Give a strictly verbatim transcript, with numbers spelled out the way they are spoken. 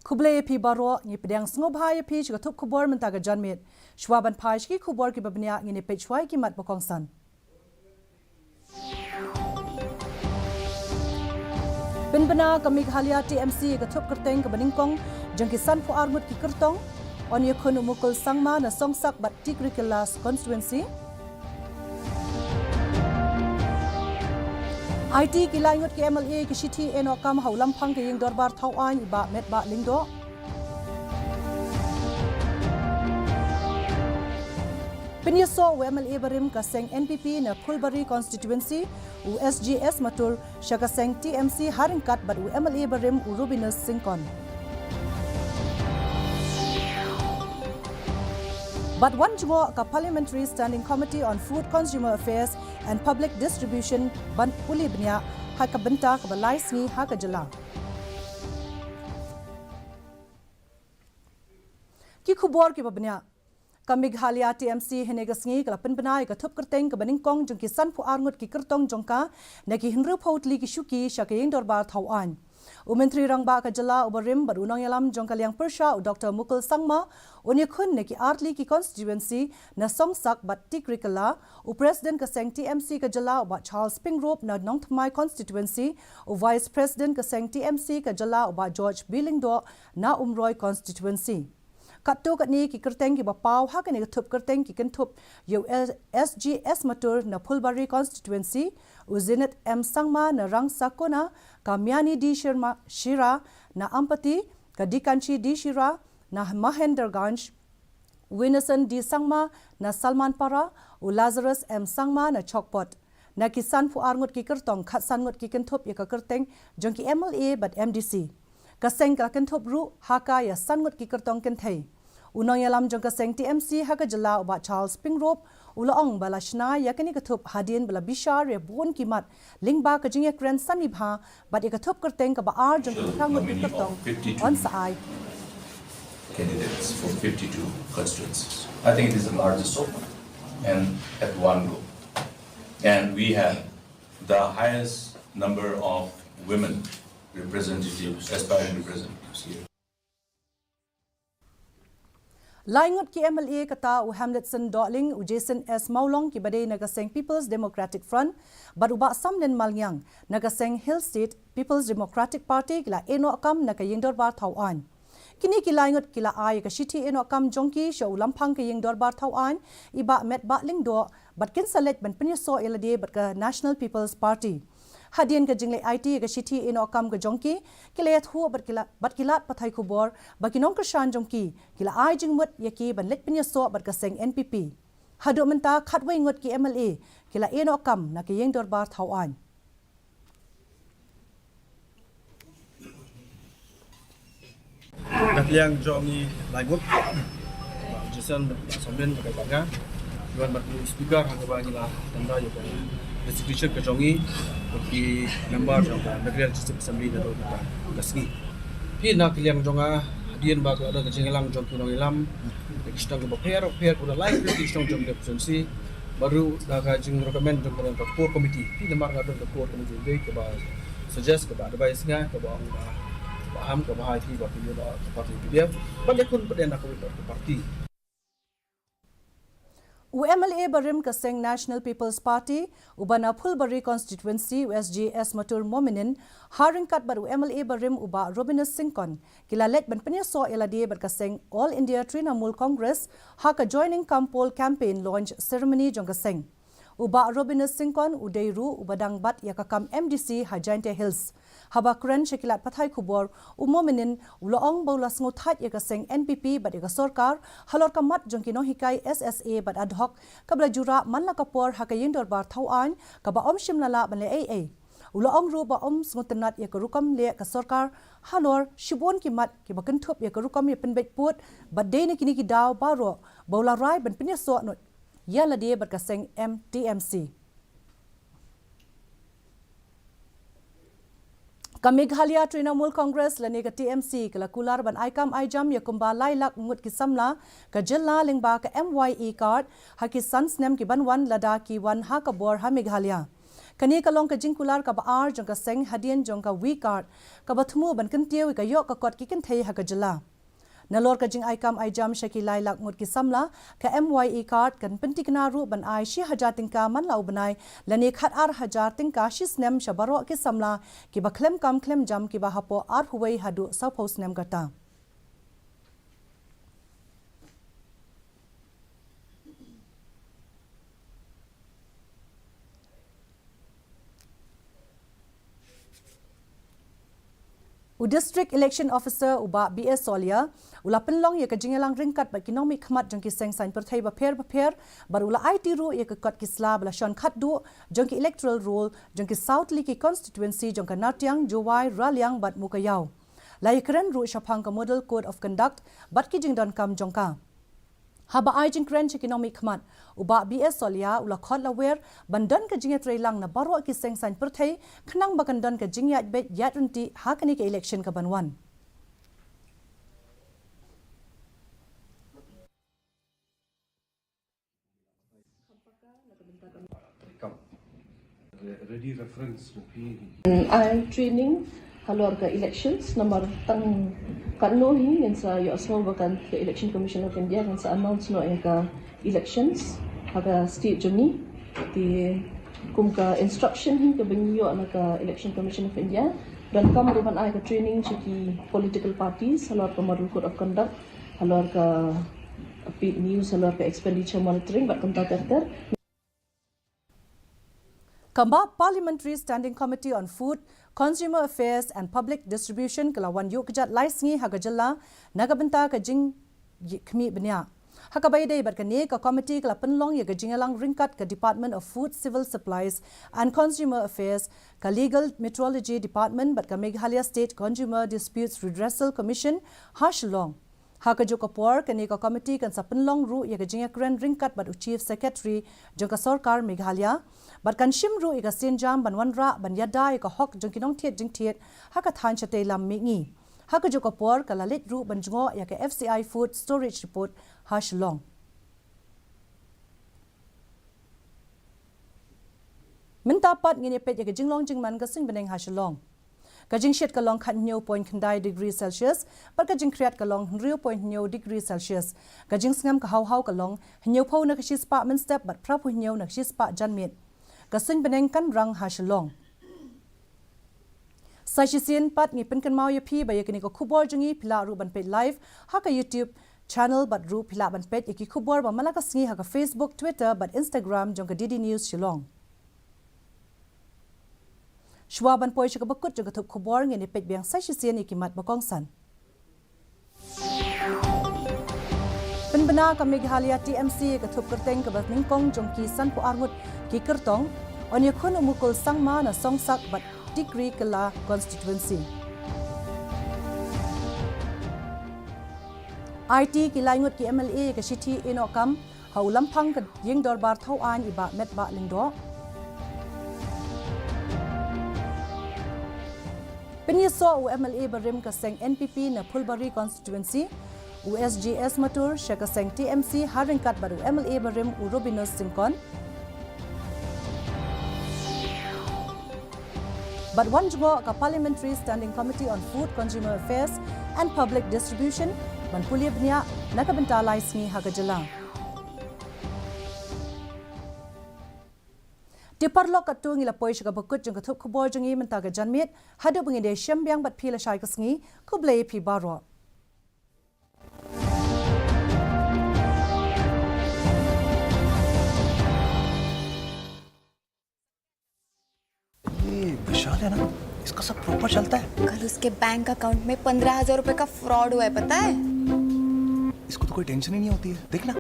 Khublei ïa phi baroh, ngi pdiang sngewbha ïa phi sha ka thup khubor mynta ka janmiet. Shuwa ban phai sha ki khubor kiba bniah, ngin ïa peit shuwa ïa ki mat ba kongsan. Pynbna ka Meghalaya T M C ïa ka thup kyrteng kaba nyngkong jong ki sanphew ar ngut ki kyrtong. Yn ïakhun u Mukul Sangma na Songsak bad Tikrikilla constituency. Aiti ki lai ngut ki M L A ki shithi ïehnoh kam ha u lamphang ka ïing dorbar thaw aiñ i Bah Metbah Lyngdoh. Pynïasoh u M L A barim ka seng N P P na Phulbari constituency, u S G S Mathur sha ka seng T M C ha ryngkat bad u M L A barim u Robinus Syngkon. Bad wan jngoh ka Parliamentary Standing Committee on Food, Consumer Affairs and Public Distribution ban pule bniah ha ka bynta kaba lai sngi ha ka jylla. Ki khubor kiba bniah. Ka Meghalaya T M C hynne ka sngi ka la pynbna ïa ka thup kyrteng kaba nyngkong jong ki sanphew ar ngut ki kyrtong jong ka na ki hynriewphew tylli ki shuki sha ka ïing dorbar thaw aiñ. U Myntri Rangbah ka jylla uba rim bad u nongïalam jong ka liang pyrshah u Doctor Mukul Sangma un ïakhun na ki ar tylli ki constituency na Songsak bad Tikrikilla, u President ka seng T M C ka jylla u Bah Charles Pyngrope na Nongthymmai constituency, u Vice President ka seng T M C ka jylla u Bah George B Lyngdoh na Umroi constituency. Katto katne ki kyrteng kiba paw ha kane ka thup kyrteng ki kynthup ïa u S G S Mathur na Phulbari constituency, u Zenith M Sangma na Rangsakona, ka Miani D Shirma, Shira na Ampati, ka Dikanshi D Shira na Mahenderganj, u Innocent D Sangma na Salmanpara, u Lazarus M Sangma na Chokpot. Na ki sanphew ar ngut ki kyrtong, khatsan ngut ki kynthup ïa ka kyrteng jong ki M L A bad M D C. Ka seng ka la kynthup ruh ha ka ïa san ngut ki kyrtong kynthei. U nongïalam jong ka seng T M C ha ka jylla u Bah Charles Pyngrope u la ong ba la shna ïa kane ka thup hadien ba la bishar ïa bun ki mat lyngba ka jingïakren sani bha bad ïa ka thup kyrteng kaba ar jong ki phra ngut ki kyrtong yn sa ai. Candidates for fifty-two constituencies. I think it is the largest so far and at one go. And we have the highest number of women representatives, aspiring representatives here. Lai ngut ki M L A kata u Hamletson Dohling, u Jason S Mawlong kiba dei na ka seng People's Democratic Front, bad u Bah Samlin Malngiang na ka seng Hill State People's Democratic Party ki la ïehnoh kam na ka ïing dorbar thaw aiñ. Kine ki lai ngut ki la ai ka shithi ïehnoh kam jong ki sha u lamphang ka ïing dorbar thaw aiñ i Bah Metbah Lyngdoh bad kin sa leit ban pynïasoh ïa lade bad ka National People's Party. Hadien ka jingleit aiti ïa ka shithi ïehnoh kam ka jong ki, ki la ïathuh bad ki la, bad ki lad pathai khubor ba ki nongkyrshan jong ki ki la ai jingmut ïa ki ban leit pynïasoh bad ka seng N P P. Haduh mynta khatwei ngut ki M L A ki la ïehnoh kam na ka ïing dorbar thaw aiñ. Na ka liang jong ngi lai ngut, Bah Jason, Bah Samlin, bad nga, ki wan bad u speaker ha kaba ngi la tanda ïa ka resignation ka jong ngi, bad ki member jong ka Meghalaya Legislative Assembly naduh mynta ka sngi. Phi na ka liang jong nga, hadien ba ka la don ka jingïalang jong ki nongïalam, ki shnong kiba pher pher, ki la lai ki shnong jong ka constituency, bad ruh da ka jingrecommend jong ka core committee. Phi namar nga don ka core committee dei kaba suggest, kaba advice nga, kaba ong ba, ba ham, kaba hai phi ba phi ïa ka party P D F. Bad ïakhun pat ïa na ka party. U M L A barim ka seng National People's Party uba na Phulbari constituency, u S G S Mathur Momin, ha ryngkat bad u M L A barim u Bah Robinus Syngkon, ki la leit ban pynïasoh ïa lade bad ka seng All India Trinamool Congress ha ka Joining Kam Poll campaign launch ceremony jong ka seng. U Bah Robinus Syngkon u dei ruh uba dang bat ïa ka kam M D C ha Jaintia Hills. Haba kren sha ki lad pathai khubor, u Momin u la ong ba u la sngewthait ïa ka seng N P P bad ïa ka sorkar halor ka mat jong ki nonghikai S S A bad ad hoc kaba la ju rah man la ka por ha ka ïing dorbar thaw aiñ kaba ym shym la lah ban leh ei ei. U la ong ruh ba ym sngewtynnad ïa ka rukom leh ka sorkar halor shibun ki mat kiba kynthup ïa ka rukom ïa pynbeit pud bad dei na kine ki daw baroh ba u la rai ban pynïasoh noh ïa lade bad ka seng M T M C. Ka Meghalaya Trinamool Congress lane ka T M C ka la kular ban ai kam ai jam ïa kumba lai lak ngut ki samla ka jylla lyngba ka M Y E card ha ki san snem ki ban wan lada ki wan ha ka bor ha Meghalaya. Kane ka long ka jingkular kaba ar jong ka seng hadien jong ka V-KARD, kaba thmu ban kyntiew ïa ka ïoh ka kot ki kynthei ha ka jylla. Nalor ka jingai kam ai jam sha ki lai lak ngut ki samla, ka M Y E KARD kan pyntikna ruh ban ai shi hajar tyngka man la u bnai, lane khat ar hajar tyngka shi snem sha baroh ki samla kiba khlem kam khlem jam kiba hapoh arphew haduh sawphew snem kata. U District Election Officer u Bah B S Solia u la pynlong ïa ka jingïalang ryngkat bad ki nongmihkhmat jong ki seng saiñ pyrthei bapher bapher, bad u la aiti ruh ïa ka kot ki sla ba la shon khatduh jong ki electoral roll jong ki saw tylli ki constituency jong ka Nartiang, Jowai, Raliang bad Mowkaiaw. La ïakren ruh shaphang ka Model Code of Conduct bad ki jingdonkam jong ka. Haba ai jingkren sha ki nongmihkhmat, u Bah B S Solia u la khot la wer ban don ka jingïatreilang na baroh ki seng saiñ pyrthei, khnang ba kan don ka jingïaid beit ïaid ryntih ha kane ka election kaban wan. Ready reference. Ai training halor ka elections, namar tang katno hi ngin sa ïohsngew ba kan ka Election Commission of India kan sa announce noh ïa ka elections ha ka state jong ngi. Te kum ka instruction hi kaba ngi ïoh na ka Election Commission of India, donkam ruh ban ai ka training sha ki political parties halor ka Model Code of Conduct, halor ka paid news, halor ka expenditure monitoring bad kumta ter ter. Ka Parliamentary Standing Committee on Food, Consumer Affairs and Public Distribution ka la wan ïuh kjat lai sngi ha ka jylla na ka bynta ka jingkhmih bniah. Ha kaba ïadei bad kane, ka committee ka la pynlong ïa ka jingïalang ryngkat ka Department of Food, Civil Supplies and Consumer Affairs, ka Legal Metrology Department bad ka Meghalaya State Consumer Disputes Redressal Commission ha Shillong. Ha kajuh ka por, kane ka committee kan sa pynlong ruh ïa ka jingïakren ryngkat bad u Chief Secretary jong ka Sorkar Meghalaya, bad kan shim ruh ïa ka sienjam ban wanrah ban ïada ïa ka hok jong ki nongthied jingthied ha ka thaiñ shatei lam mihngi. Ha kajuh ka por, ka la leit ruh ban jngoh ïa ka F C I Food Storage Report ha Shillong. Mynta pat ngin ïa peit ïa ka jinglong jingman ka suiñ bneng ha Shillong. Ka jingshit ka long khathynñiew point khyndai degree Celsius, bad ka jingkhriat ka long hynriew point hynñiew degree Celsius. Ka jingsngem ka hawhaw ka long hynñiewphew na ka shispah mynstep bad phraphew hynñiew na ka shispah janmiet. Ka suiñ bneng kan rang ha Shillong. Sa shisien pat ngi pynkynmaw ïa phi ba ïa kane ka khubor jong ngi phi lah ruh ban peit live ha ka YouTube channel bad ruh phi lah ban peit ïa ki khubor ba man la ka sngi ha ka Facebook, Twitter bad Instagram jong ka D D News Shillong. Shuwa ban poi sha kaba kut jong ka thup khubor, ngin ïa peit biang sa shisien ïa ki mat ba kongsan. Pynbna ka Meghalaya T M C ïa ka thup kyrteng kaba nyngkong jong ki sanphew ar ngut ki kyrtong, yn ïakhun u Mukul Sangma na Songsak bad Tikri Kylla Constituency. Aiti ki lai ngut ki M L A ïa ka shithi ïehnoh kam ha u Lamphang ka Ïing Dorbar Thawaiñ i Bah Metbah Lyngdoh. Pynïasoh u M L A barim ka seng N P P na Phulbari Constituency, u S G S Mathur sha ka seng T M C ha ryngkat bad u M L A barim u Robinus Syngkon. Bad wan jngoh ka Parliamentary Standing Committee on Food, Consumer Affairs and Public Distribution ban pule bniah na ka bynta lai sngi ha ka jylla. Te paralok, katto ngi la poi sha kaba kut jong ka thup khubor jong ngi mynta ka janmiet. Haduh ba ngin ïashem biang bad phi lashai ka sngi, khublei phi baroh. ये विशाल है ना, इसका सब प्रॉपर चलता है। कल उसके बैंक अकाउंट में पन्द्रह हज़ार रुपए का फ्रॉड हुआ है, पता है? इसको तो कोई टेंशन ही नहीं होती है। देख ना,